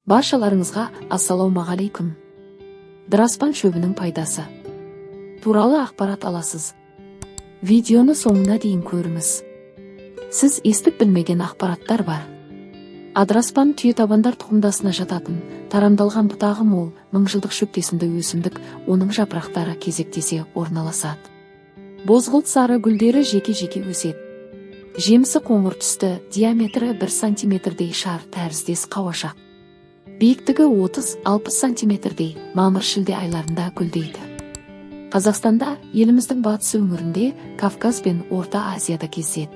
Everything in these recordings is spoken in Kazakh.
Баршаларыңызға ассалаумағалейкум. Адыраспан шөбінің пайдасы туралы ақпарат аласыз. Видеоны соңына дейін көріңіз. Сіз естіп білмеген ақпараттар бар. Адыраспан түйетабандар тұқымдасына жататын, тарамдалған бұтағы мол, мыңжылдық шөптесінді өсімдік, оның жапырақтары кезектесе орналасады. Бозғылт сары гүлдері жеке-жеке өседі. Жемісі қоңыр түсті, диаметрі 1 сантиметрдей шар тәріздес қауашақ. Биіктігі 30-60 сантиметрдей, мамыр-шілде айларында гүлдейді. Қазақстанда, еліміздің батыс өңірінде, Кавказ бен Орта Азияда кездеседі.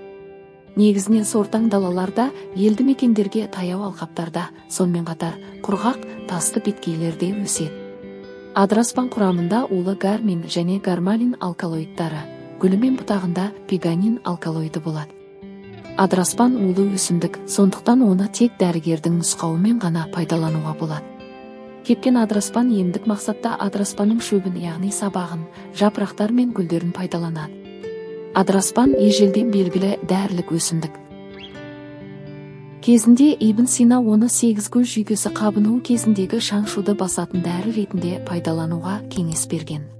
Негізінен сортаң далаларда, елді мекендерге таяу алқаптарда, сонымен қатар құрғақ, тасты беткейлерде өседі. Адыраспан құрамында улы гармин және гармалин алкалоидтары, гүлі мен бұтағында пеганин алкалоиды болады. Адыраспан улы өсімдік, сондықтан оны тек дәрігердің нұсқауымен ғана пайдалануға болады. Кепкен адыраспан емдік мақсатта адыраспанның шөбін, яғни сабағын, жапырақтар мен гүлдерін пайдаланады. Адыраспан ежелден белгілі дәрілік өсімдік. Кезінде Ибн Сина оны 8 көз жүйкесі қабынуы кезіндегі шаншуды басатын дәрі ретінде пайдалануға кеңес берген.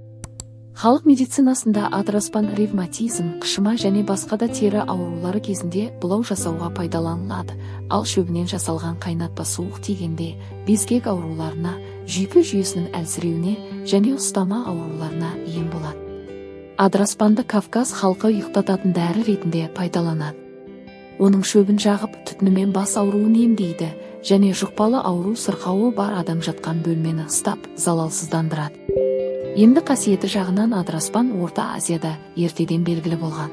Халық медицинасында адыраспан ревматизм, қышыма және басқа да тері аурулары кезінде бұлау жасауға пайдаланылады, ал шөбінен жасалған қайнатпа суық тигенде безгек ауруларына, жүйке жүйесінің әлсіреуіне және ұстама ауруларына ем болады. Адыраспанды Кавказ халқы ұйықтататын дәрі ретінде пайдаланады. Оның шөбін жағып, түтінімен бас ауруын емдейді және жұқпалы ауру сырқауы бар адам жатқан бөлмені ыстап, залалсыздандырады. Емдік қасиеті жағынан адыраспан Орта Азияда ертеден белгілі болған.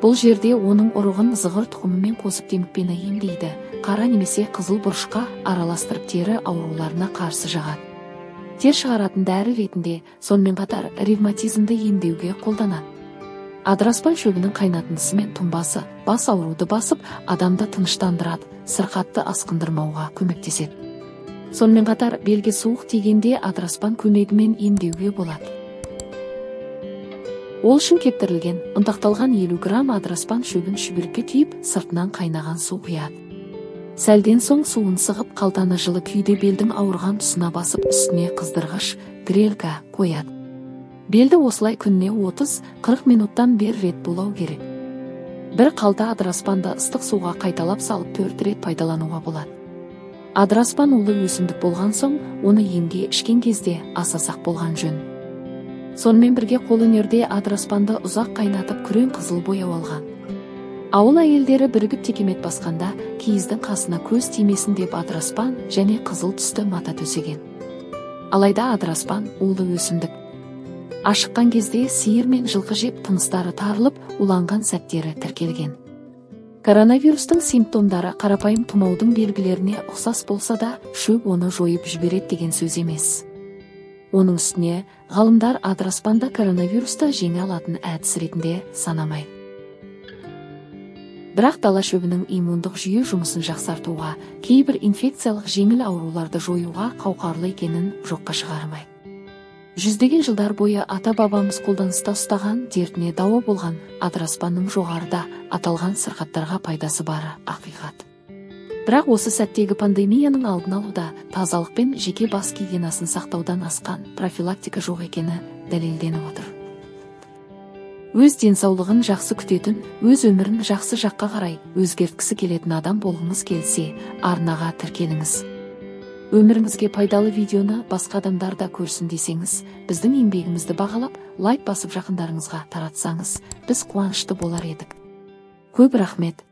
Бұл жерде оның ұрығын зығыр тұқымымен қосып демікпені емдейді, қара немесе қызыл бұрышқа араластырып тері ауруларына қарсы жағады. Тер шығаратын дәрі ретінде, сонымен қатар ревматизмді емдеуге қолданады. Адыраспан шөбінің қайнатындысы мен тұнбасы бас ауруды басып, адамды тыныштандырады, сырқатты асқындырмауға көмектеседі. Сонымен қатар белге суық тигенде адыраспан көмегімен емдеуге болады. Ол үшін кептірілген, ұнтақталған 50 грамм адыраспан шөбін шүберекке түйіп, сыртынан қайнаған су құяды. Сәлден соң суын сығып, қалтаны жылы күйде белдің ауырған тұсына басып, үстіне қыздырғыш, грелка қояды. Белді осылай күніне 30-40 минуттан бір рет булау керек. Бір қалта адыраспанды ыстық суға қайталап салып 4 рет пайдалануға болады. Адыраспан улы өсімдік болған соң, оны емге ішкен кезде аса сақ болған жөн. Сонымен бірге қолөнерде адыраспанды ұзақ қайнатып күрең қызыл бояу алған. Ауыл әйелдері бірігіп текемет басқанда, киіздің қасына көз тимесін деп адыраспан және қызыл түсті мата төсеген. Алайда адыраспан улы өсімдік. Ашыққан кезде сиыр мен жылқы жеп тыныстары тарылып, уланған сәттері тіркелген. Коронавирустың симптомдары қарапайым тұмаудың белгілеріне ұқсас болса да, шөп оны жойып жібереді деген сөз емес. Оның үстіне, ғалымдар адыраспанды коронавирусты жеңе алатын әдіс ретінде санамайды. Бірақ дала шөбінің иммундық жүйе жұмысын жақсартуға, кейбір инфекциялық жеңіл ауруларды жоюға қауқарлы екенін жоққа шығармайды. Жүздеген жылдар бойы ата-бабамыз қолданыста ұстаған, дертіне дауа болған адыраспанның жоғарыда аталған сырқаттарға пайдасы бары ақиқат. Бірақ осы сәттегі пандемияның алдын алуда тазалық пен жеке бас гигиенасын сақтаудан асқан профилактика жоқ екені дәлелденіп отыр. Өз денсаулығын жақсы күтетін, өз өмірін жақсы жаққа қарай өзгерткісі келетін адам болғыңыз келсе, арнаға тіркеліңіз. Өміріңізге пайдалы видеоны басқа адамдар да көрсін десеңіз, біздің еңбегімізді бағалап, лайк басып жақындарыңызға таратсаңыз, біз қуанышты болар едік. Көп рахмет.